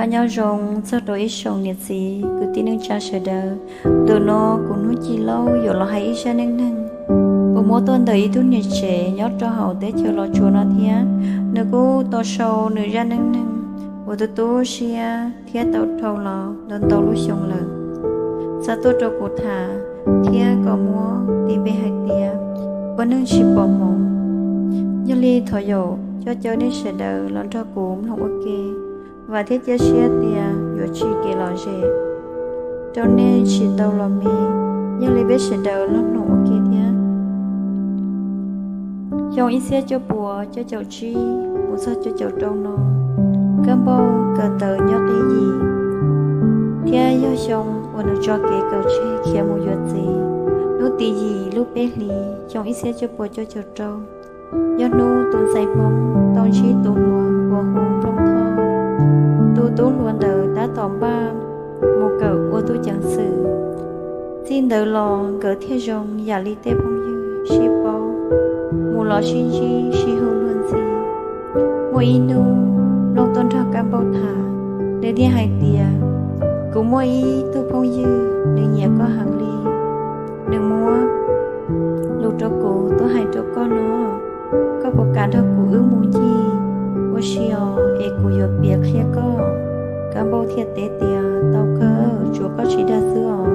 Nyob zoo txog rau ib tsoom niam txiv kwv tij neej tsa sawv daws. Ntawm no kuv Hnub Ci Lauj yuav los hais ib zaj neej neeg uas muab tuaj ntawm ib tug niam tsev nyob rau hauv teb chaws Los Tsuas no thiab. Nws kuj tau sau nws zaj neej neeg uas tu tu siab thiab tau dhau los ntau ntau lub xyoo lawm, xa tuaj rau kuv tham thiab kom muab tis npe hais tias Ua Neeg Tsis Pom Hmoov. Yog li thov yaum coj caw nej sawv daws los nrog kuv mloog ua ke. Vam thiab cia siab tias yuav tsim kev lom zem rau nej tsis tau los me. Yog li peb sawv daws los mloog ua ke thiab. Xyoo ib txhiab cuaj puas cuaj caum tsib mus txog cuaj caum rau no, Kab Npauj kawm ntawv nyob qib yim, thiab yog xyoo uas nws tso kev kawm tseg khiav mus yuav txiv. Hnub tim yim lub peb hlis xyoo ib txhiab cuaj puas cuaj caum rau, yog hnub tus ntxhais Hmoob tau ntsib tus hluas uas hu Nplooj Thoj. Tus tub hluas ntawd tab tom npaj mus kawm ua tub ceev xwm. Txij ntawd los nkawd thiaj zoo yam li tej phooj ywg sib paub, mus los sib ntsib sib hu luag ntxhi. Muaj ib hnub Nplooj tuaj nrog Kab Npauj tham, nws thiaj hais tias, Kuv muaj ib tug phooj ywg, nws nyiam koj heev li. Nws muab lus rau kuv tuaj hais rau koj no. Koj puas kam nrog kuv wb mus ncig ua si os, es kuv yuav piav qhia koj. Kab Npauj thiaj teb tias, Tau kawg, tsuav koj tsis dag xwb os.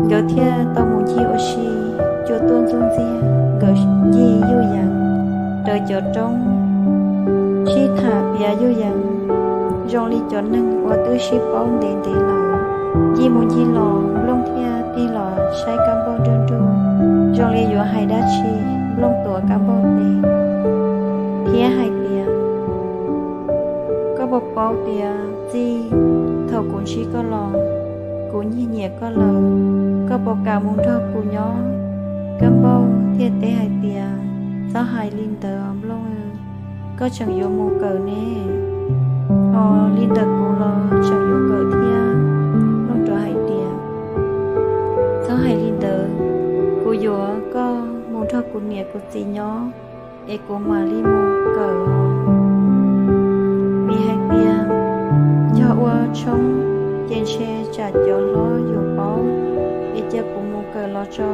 Nkawd thiaj tau mus ncig ua si, cua tuaj ntxuj ntxiag, nkawd ncig yuj yees raws cov roob, sib tham piav yuj yees zoo li cov neeg uas twb sib paub ntev ntev lawm. Ncig mus ncig los Nplooj thiaj tig los saib Kab Npauj nruj nruj, zoo li yuav hais dab tsi. Nplooj tuav Kab Npauj tes thiab hais tias, Koj puas paub tias txij thaum kuv ntsib koj los, kuv nyiag nyiam koj lawm. Koj puas kam mus nrog kuv nyob? Kab Npauj thiaj teb hais tias, Txhob hais li ntawd Nplooj, koj tseem yuav mus kawm ne. Ho li ntawm kuv los tseem yuav kawm thiab. Nplooj rov hais tias, Txhob hais li ntawd, kuv yuav koj mus nrog kuv niam kuv txiv nyob, es kuv mam li mus kawm os. Vim hais tias yog ua tshoob ces ntshe tsam cov hlob yuav paub, es cia kuv mus kawm los tso,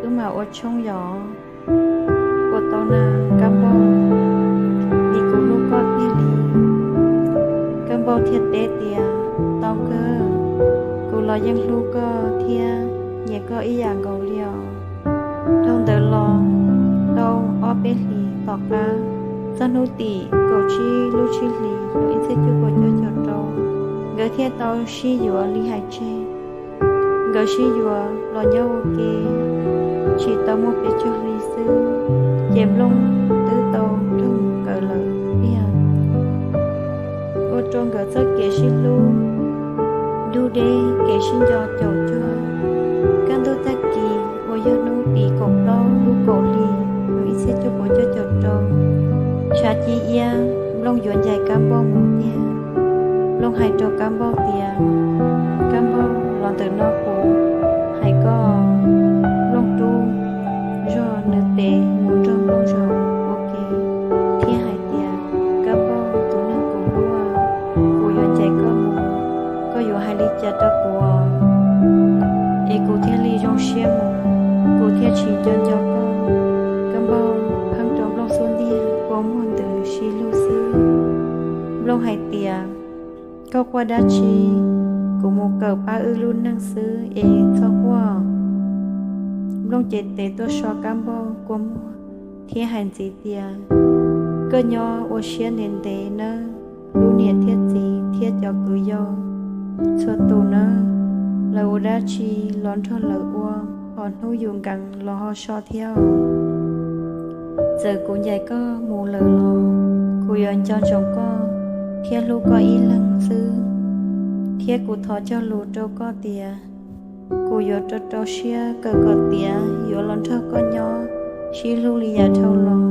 wb mam ua tshoob yos. Puas tau na Kab Npauj? Vim kuv hlub koj tiag li. Kab Npauj thiaj teb tias, Tau kawg, kuv los yeej hlub koj thiab nyiam koj ib yam nkaus li os. Dhau ntawd los tau ob peb hlis tom qab, txog hnub tim kaum tsib lub tsib hlis xyoo ib txhiab cuaj puas cuaj caum rau, nkawd thiaj tau sib yuav li hais tseg. Nkawd sib yuav los nyob ua ke tsis tau muaj pes tsawg hli xwb, ces Nplooj twb tau nrog mus kawm lawm tiag. Ua rau nkawd txoj kev sib hlub dub deb, kev sib nco caum cuag. Kaj ntug tag kis uas yog hnub tim kaum plaub lub kaum hli xyoo ib txhiab cuaj puas cuaj caum rau, tshav ci iab, Nplooj yuav ncaim Kab Npauj mus tiag. Nplooj hais rau Kab Npauj tias, Kab Npauj, los ntawm no kuv hais koj. Nplooj rub zog nws tes mus nrog Nplooj zaum ua ke thiab hais tias, Kab Npauj tus neeg kuv hlub, kuv yuav ncaim koj mus, koj yuav hais li cas rau kuv os, es kuv thiaj li zoo siab mus, kuv thiaj tsis nco nco koj. Kab Npauj pheej rau Nplooj xub ntiag, kua muag ntws sib lug xwb. Nplooj hais tias, Koj quaj dab tsi? Kuv mus kawm pab wb lub neej xwb es txhob quaj. Nplooj cev tes tuaj so Kab Npauj kua muag thiab hais ntxiv tias, Koj nyob ua siab ntev ntev nawb, hlub niam thiab txiv thiab cov kwv yau txhua tus nawb. Lawv ua dab tsi los nrog lawv ua, ho hnub yus nkees los ho so thiab os. Txawm kuv ncaim koj mus lawm los kuv yuav nco ntsoov koj thiab hlub koj ib leeg xwb. Thiab kuv thov cog lus rau koj tias kuv yuav rau rau siab kawm kom tiav yuav los nrog koj nyob sib hlub li yav dhau los.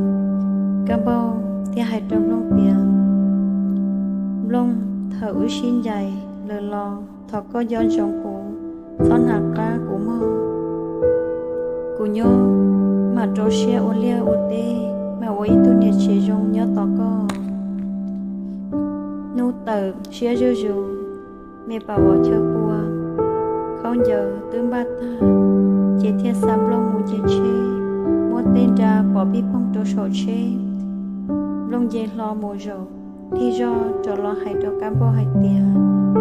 Kab Npauj thiaj hais rau Nplooj tias, Nplooj, thaum wb sib ncaim lawm los thov koj nco ntsoov kuv, txhob hnav qab kuv mog. Kuv nyob mam rau siab ua liaj ua teb, mam ua ib tug niam tsev zoo nyob tos koj. Hnub tawm siab zuj zus, me pas vov chaw pua, khaub ncaws twb npaj tag, ces thiaj xa Nplooj mus nce tsheb, muab tej nra pov pij poog rau saum tsheb. Nplooj nce hlo mus zaum lig zog rov los hais rau Kab Npauj hais tias,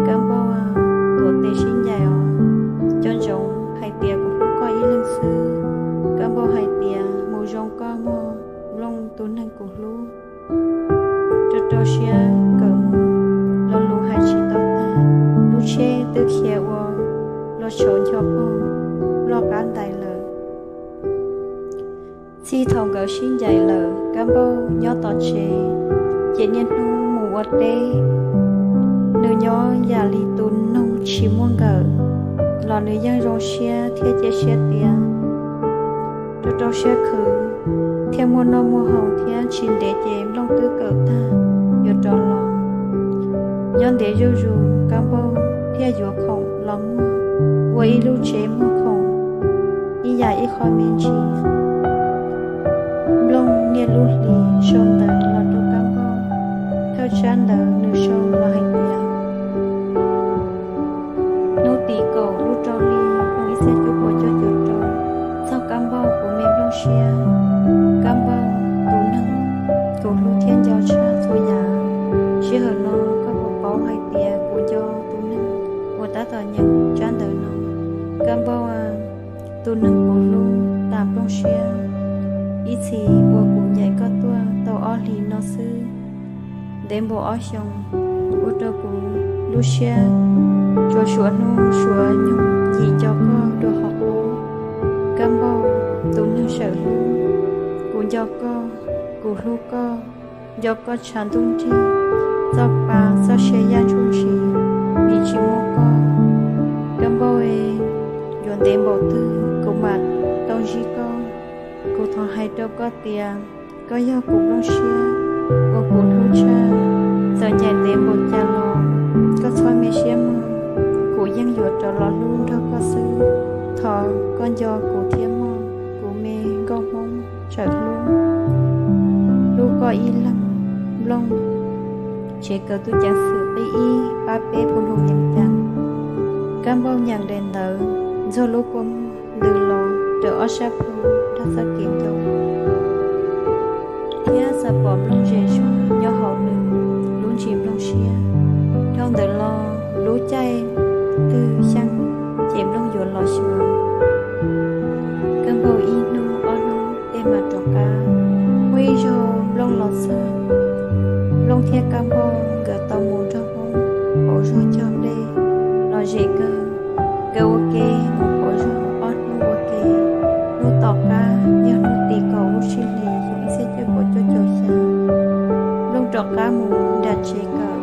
Kab Npauj, tuav tes sib ncaim os, nco ntsoov hais tias kuv hlub koj ib leeg xwb. Kab Npauj hais tias, mus zoo koj mog Nplooj tus neeg kuv hlub. Rau rau siab kawm mus, lo lus hais tsis tau tag, lub tsheb twb khiav ua los saum ncho poog loj qab ntais lawm. Txij thaum nkawd sib ncaim lawm, Kab Npauj nyob tom tsev, ces niaj hnub mus ua teb. Nws nyob yam li tus noog tsis muaj nkawm, los nws yeej zoo siab thiab cia siab tias rau rau siab khwv thiaj muaj noj muaj haus thiab tsis ntev ces Nplooj twb kawm tag yuav rov los. Nyob ntev zuj zus Kab Npauj thiaj yuav khoom los muag ua ib lub tsev muag khoom ib yam ib qho me ntsis. Nplooj niaj lub hlis sau ntawv los rau Kab Npauj, thawj tsab ntawv nws sau los hais tias, hnub tim kaum lub rau hli xyoo ib txhiab cuaj puas cuaj caum rau, txog Kab Npauj kuv me Nplooj siab, Kab Npauj tus neeg kuv hlub thiab nco tshaj txhua yam. Sij hawm no koj puas paub hais tias kuv nco tus neeg uas tab tom nyeem tsab ntawv no? Kab Npauj, tus neeg kuv hlub tas nplooj siab, ib txhis uas kuv ncaim koj tuaj tau ob hlis no xwb, ntev npaum ob xyoos, ua rau kuv lub siab tsuas suav hnub suav nyoog yim nco koj dua hauv qub. Kab Npauj, tus neeg sawv hlub, kuv nco koj, kuv hlub koj, nco koj tshav ntuj nrig, txoj pa txoj sia yaj ntsuj ntshis, vim tsis muaj koj. Kab Npauj, yuav ntev npaum twg kuv mam tau ntsib koj. Kuv thov hais rau koj tias, koj yog kuv nplooj siab uas kuv hlub tshaj. Txawm ncaim ntev npaum cas los koj txhob me siab mog, kuv yeej yuav rov los hlub nrog koj xwb. Thov koj nco kuv thiab mog, kuv me nkauj Hmoob sawv hlub. Hlub koj ib leeg, Nplooj. Tsev kawm tub ceev xwm qib ib pab peb phu nhu yees cas. Kab Npauj nyeem daim ntawv ntxuag lub kua muag ntws los raws ob sab plhu nrog txoj kev ncau, thiab xav pom Nplooj zem zuag nyob hauv nws lub ntsis nplooj siab. Dhau ntawd los lub caij twg xyeej ces Nplooj yuav los xyuas. Kab Npauj ib hnub ob hnub tej mam rov qab. Muaj ib zaug Nplooj los txog, Nplooj thiab Kab Npauj nkawd tau mus nrog Hmoob pauv zog cog nplej los zem kawg. Nkawd ua ke mus pauv zog ob hnub ua ke. Hnub tom qab yog hnub tim kaum lub tsib hlis xyoo ib txhiab cuaj puas cuaj caum xya. Nplooj rov qab mus nram tsev kawm.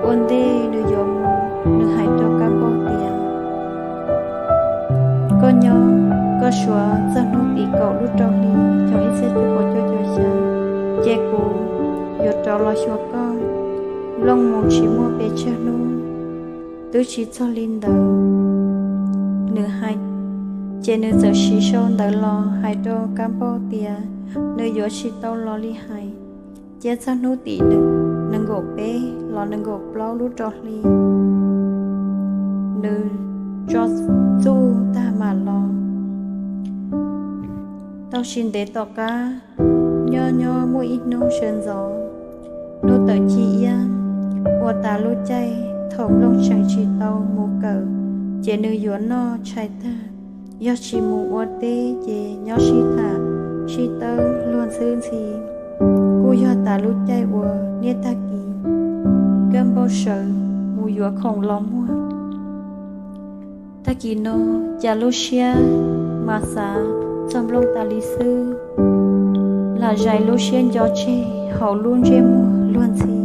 Ua ntej nws yuav mus, nws hais rau Kab Npauj tias, koj nyob koj suav txog hnub tim kaum lub rau hli xyoo ib txhiab cuaj puas cuaj caum xya, ces kuv yuav rov los xyuas koj. Nplooj mus tsis muaj pes tsawg hnub, twb tsis txog li ntawd, nws hais, ces nws txawm siv sau ntawv los hais rau Kab Npauj tias nws yuav tsis tau los li hais. Cia txog hnub tim nees nkaum peb los nees nkaum plaub lub rau hli, nws tso txuj tag mam los. Tau tsis ntev tom qab, nyob nyob muaj ib hnub sawv ntxov, hnub tawm ci iab, ua tas lub caij thaum Nplooj tseem tsis tau mus kawm, ces nws yuav noj tshais tag, yog tsis mus ua teb ces nyob sib tham sib tawb luag ntxhwb ntxhi. Kuj yog tas lub caij ua niaj tag kis, Kab Npauj sawv mus yuav khoom los muag. Tag kis no, cas lub siab mas xav txog Nplooj tas li xwb, lam zais lub siab nco tseg hauv lub ntsej muag luag ntxhi.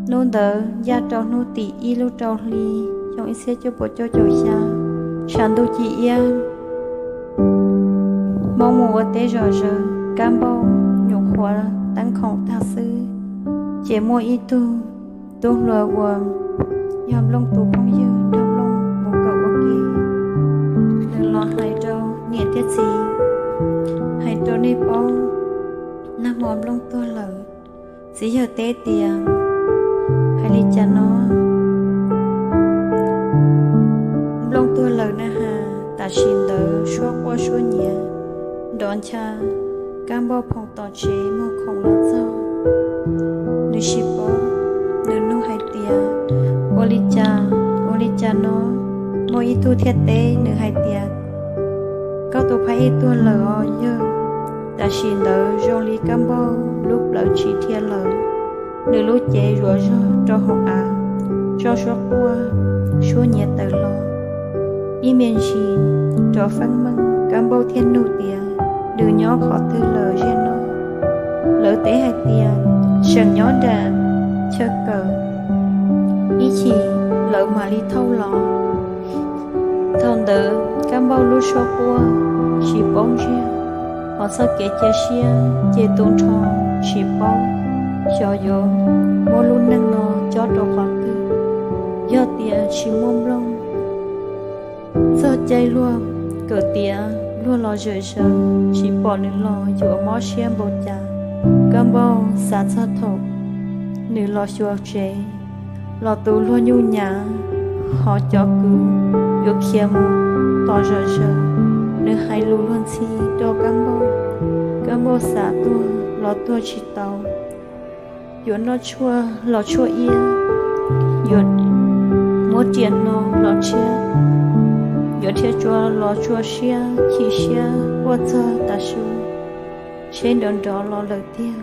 Hnub ntawd ncaj rau hnub tim ib lub rau hli xyoo ib txhiab cuaj puas cuaj caum xya, tshav ntuj ci iab, Hmoob mus ua teb zom zaws, Kab Npauj nyuam qhuav teeb khoom tag xwb, ces muaj ib tug tub hluas uas yog Nplooj tus phooj ywg nrog Nplooj mus kawm ua ke. Nws los hais rau niam thiab txiv, hais rau nej paub, nag hmo Nplooj tuag lawm. Txiv yawg teb tias, li cas no? Nplooj tuag lawm na has. Tam sim ntawd suab quaj suab nyiav nrov ncha, Kab Npauj phoom tom tsev muag khoom los txog. Nws tsis paub, nws nug hais tias, ua li cas, ua li cas no? Muaj ib tug thiaj teb nws hais tias, koj tus phab ej tuag lawm os yawg. Tam sim ntawd zoo li Kab Npauj lub plawv tsis dhia lawm, nws lub cev zuav zog rau hauv av, tso suab quaj suab nyiav tawm los. Ib me ntsis rov feeb meej, Kab Npauj thiaj nug tias, nws nyob qhov twg lawm ziag no? Lawv teb hais tias, tseem nyob nram chaw kawm, ib chim lawv mam li thauj los. Thaum ntawd Kab Npauj lub suab quaj tsis paub ntsiag, hos txoj kev cia siab ces tu nrho tsis paub xyov yuav muab lub neej no cob rau qhov twg. Yog tias tsis muaj Nplooj, txog caij luag kawm tiav luag los zawm zaws tsis pom nws los yuav mob siab npaum cas. Kab Npauj xav txog thaum nws los xyuas tsev, los tu luag nyuj nyav, hos cov kwv yuav khiav mus tos zom zaws. Nws hais lus luag ntxhi rau Kab Npauj, Kab Npauj xav tuag los tuag tsis tau, yuav noj tshuaj los tshuaj iab, yuav muab riam hno los tshiab, yuav rhiab tsua los tsua siab chim siab quaj txog tav su. Tsheb nrov nrov los lawm tiag.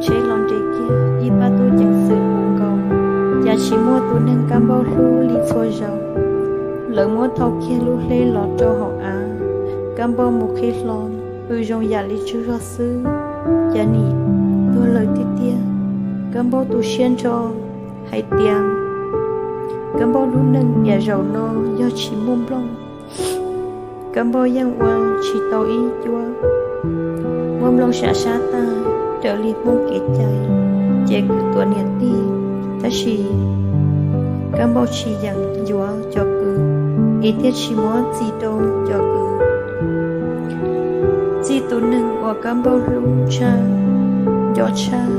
Tsheb los nres kiag, ib pab tub ceev xwm puv nkaus, cas tsis muaj tus neeg Kab Npauj hlub li txhua zaus. Lawv muab thau kiag lub hleb los rau hauv av, Kab Npauj mus qhib hlo, pw zoo yam li tsug zog xwb, cas nim tuag lawm tiag tiag. Kab Npauj tu siab nrho hais tias Kab Npauj lub neej tiam zaum no yog tsis muaj Nplooj, Kab Npauj yeej ua tsis tau ib cuab. Muab Nplooj sam sab tag raws li Hmoob kev cai, ces kwv tuav niam tij. Tab sis Kab Npauj tsis yeem yuav cov kwv, es thiaj tsis muab txi rau cov kwv. Txij tus neeg uas Kab Npauj hlub tshaj, nco tshaj,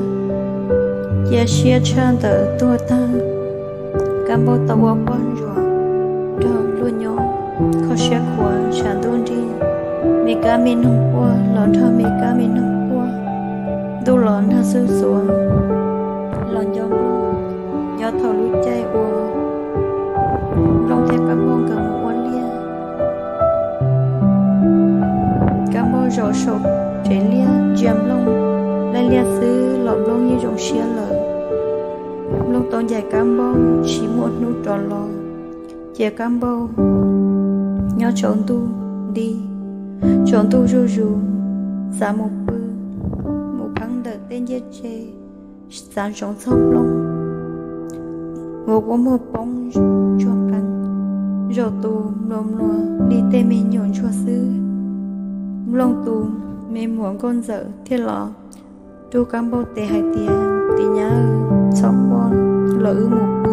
cia siab tshaj ntawm tuag tag, Kab Npauj tau ua poj ntsuam nrog luag nyob, kho siab khuav tshav ntuj nrig, me kab me noog quaj los nrog me kab me noog quaj, ntuj los nag xuj xuav los nco Nplooj. Nyob thaum lub caij uas Nplooj thiab Kab Npauj nkawd mus ua liaj, Kab Npauj zaum saum tsev liaj ntsia Nplooj, laij liaj xwb los Nplooj yeej zoo siab lawm. Nplooj tau ncaim Kab Npauj tsis muaj hnub rov los, cia Kab Npauj nyob tsaus ntuj nti, tsaus ntuj zuj zus, xav mus pw, mus pheeb ntawm tej ncej tse, xav ntsoov txog Nplooj uas kua muag poob ntsuag qees, zaum tus mluas mluas li tej me nyuam ntsuag xwb. Nplooj tus me muam nkauj ntxawm thiaj los rub Kab Npauj tes hais tias, tis nyab, txhob quaj los wb mus pw.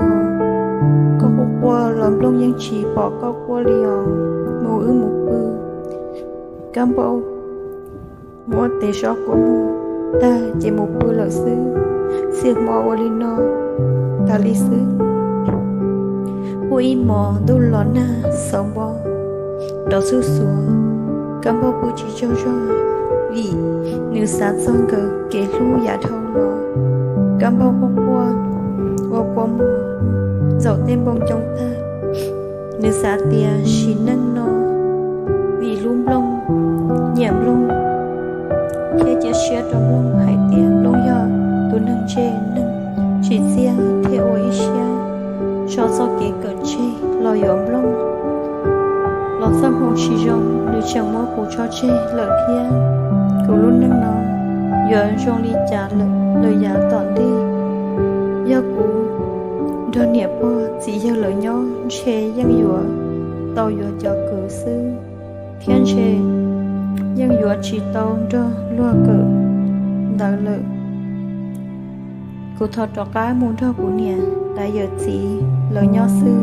Koj quaj quaj los Nplooj yeej tsis pom koj quaj li os, mus wb mus pw. Kab Npauj muab tes so kua muag tag ces mus pw lawm xwb. Txhij hmo ua li no tas li xwb. Huaj ib hmos ntuj los nag xauv npo, nrov xuj xuav. Kab Npauj pw tsis tsaug zog vim nws xav txog nkawd kev hlub yav dhau los. Kab Npauj quaj quaj ua kua muag zaum tej npoo ncoo tag. Nws xav tias sim neej no vim hlub Nplooj, nyiam Nplooj, thiab cia siab rau Nplooj hais tias Nplooj yog tus neeg ntse neeg tsim txiaj thiaj ua ib siab tso txoj kev kawm tseg los yuav Nplooj. Los txoj hmoo tsis zoo, nws tseem muab kuv tso tseg lawm thiab. Kuv lub neej no yuav zoo li cas lawm yav tom ntej? Yog kuv nrog niam pog txiv yawg lawv nyob ntshe yeej yuav tau yuav cov kwv xwb, thiab ntshe yeej yuav tsis tau nrog luag kawm ntawv lawm. Kuv thov rov qab mus nrog kuv niam tais yawm txiv lawv nyob xwb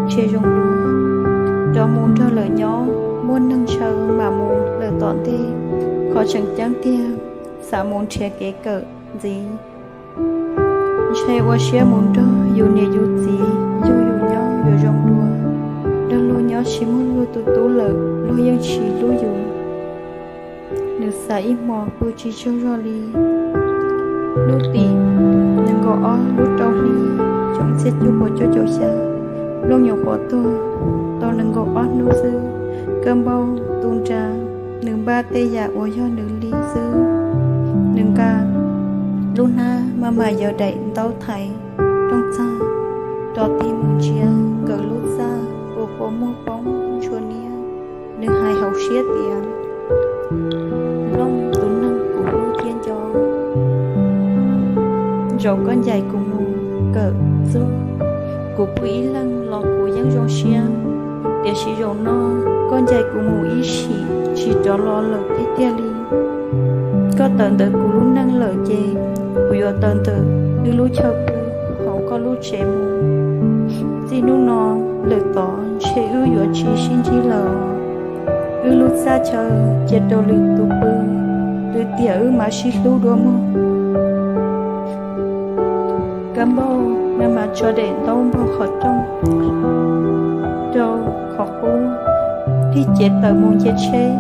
ntshe zoo dua. Rov mus nrog lawv nyob muaj neeg ntshaw mam mus lawm tom ntej. Qhov tseem ceeb tiag xav mus nrhiav kev kawm ntxiv. Ntshe ua siab mus nrog yus niam yus txiv yug yus nyob yuav zoo dua. Nrog luag nyob tsis muaj luag tus tub lawm, luag yeej tsis hlub yus. Nws xav ib hmos pw tsis tsaug zog li. Hnub tim nees nkaum ob lub rau hli xyoo txhiab cuaj puas cuaj caum xya, Nplooj nyuam qhuav tuag tau nees nkaum ob hnub xwb, Kab Npauj tu nra, nws npaj tej yam uas yog nws li xwb. Nws nqa lub hnab maj mam yaws daim ntaub thaiv rooj txag, rov tig mus ntsia nkawm lub txaj uas puas muag poob ntshua niab. Nws hais hauv siab tias, Nplooj tus neeg kuv hlub thiab nco, zaum koj ncaim kuv mus kawm txuj, kuv pw ib leeg los kuv yeej zoo siab, tiam sis zaum no koj ncaim kuv mus ib sim tsis rov los lawm tiag tiag li. Koj tawm ntawm kuv lub neej lawm ces kuv yuav tawm ntawm wb lub chaw pw hauv koj lub tsev mus. Txij hnub no lawm tod ntshe wb yuav tsis sib ntsib lawm. Wb lub txaj chaw cia rau lwm tus pw, lwm tiam wb mam sib hlub dua mog. Kab Npauj maj mam tso daim ntaub npog qhov rooj rau qhov qub, thiaj cev tawm mus nce tsheb.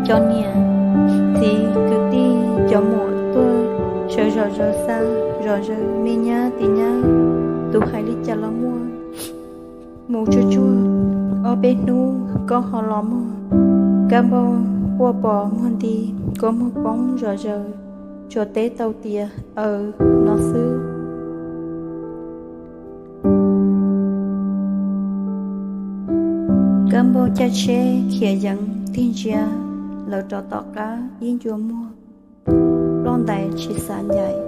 Cov niam txiv kwv tij cov muam tuaj sawv zom zaws xa zom zaws, me nyab tis nyab, tus hais li cas los muaj. Mus tsuag tsuag ob peb hnub koj ho los mog. Kab Npauj quaj pos muag nti, kua muag poob zom zaws, tsuas teb tau tias aws no xwb. Kab Npauj caij tsheb khiav yeev tig ntsia lawv rov tom qab ib ncua muag, ploj ntais tsis xav ncaim.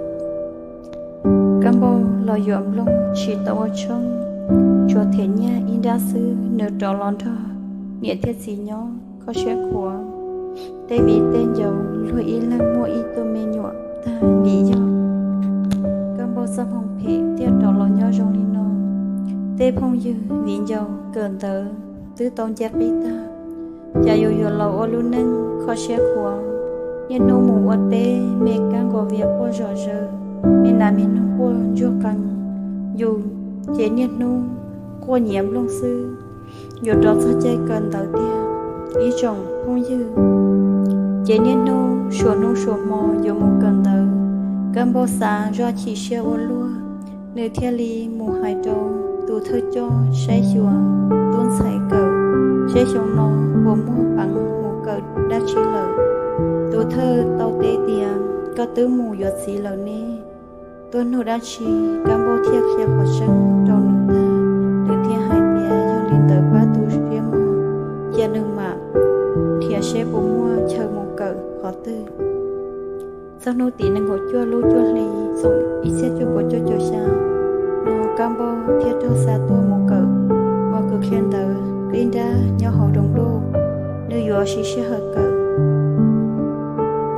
Kab Npauj los yuav Nplooj tsis tau ua tshoob, tsuas them nyiaj ib nrab xwb, nws rov los nrog niam thiab txiv nyob kho siab khuav. Tej viv tej ncaus luag ib leeg muaj ib tug me nyuam tag vim yog Kab Npauj txoj hmoo phem thiaj rov los nyob zoo li no. Tej phooj ywg viv ncaus kawm ntawv twb tau nce qib tag, cas yus yuav los ua lub neej kho siab khuav. Niaj hnub mus ua teb, me kab nkaus vias quaj zom zaws, me nas me noog quaj ntsuag qees, yus ces niaj hnub quaj nyiav Nplooj xwb. Yuav rov txog caij kawm ntawv tiag, ib tsoom phooj ywg, ces niaj hnub suav hnub suav hmo yuav mus kawm ntawv. Kab Npauj xav zoj chim siab ua luaj, nws thiaj li mus hais rau tus thawj coj saib xyuas tub ntxhais kawm, seb xyoo no puas muaj peev mus kawm dab tsi lawm. Tus thawj tau teb tias, Koj twb mus yuav txiv lawm ne, tuaj nug dab tsi? Kab Npauj thiaj qhia qhov tseeb rau nws tag, nws thiaj hais tias yog li ntawd pab tu siab mog, cia nws mam nrhiav seb puas muaj chaw mus kawm qhov twg. Txog hnub tim nees nkaum cuaj lub cuaj hli xyoo ib txhiab cuaj puas cuaj caum xya no, Kab Npauj thiaj raug xa tuaj mus kawm ua kws khiab ntawv qib nrab nyob hauv Doos Npluj. Nws yuav siv sij hawm kawm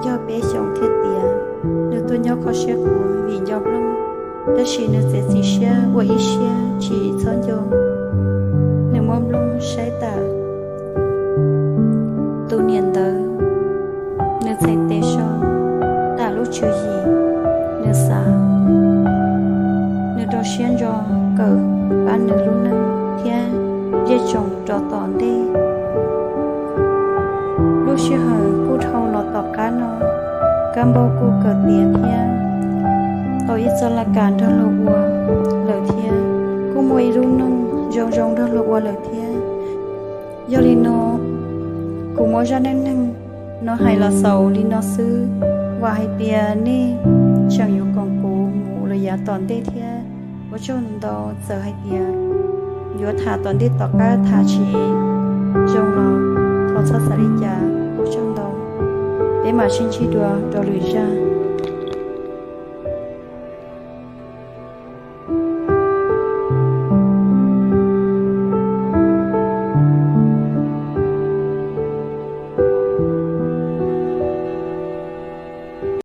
yog peb xyoos thiaj tiav. Nws tuaj nyob kho siab khuav vim nco Nplooj, tab sis nws txiav txim siab ua ib siab tsis txhob nco. Nws muab Nplooj saib tas tus niam ntawv, nws txhais tes so tas lub tswv yim nws xav. Nws rau siab ntso kawm pab nws lub neej thiab zej tsoom rov tom ntej. Lub sij hawm kuj dhau los tom qab no, Kab Npauj kuj kawm tiav thiab tau ib txoj laj kam nrog luag ua lawm thiab, kuj muaj ib lub neej zoo zoo nrog luag ua lawm thiab. Yog li no, kuv muab zaj neej neeg no hais los xaus li no xwb, vam hais tias nej tseem yuav koom kuv mus lawm yav tom ntej thiab. Ua tsaug ntau, txawm hais tias yuav tham tom ntej tom qab tham tsis zoo los thov txhob xav li cas. Ua tsaug ntau, peb mam sib ntsib dua rau lwm zaj.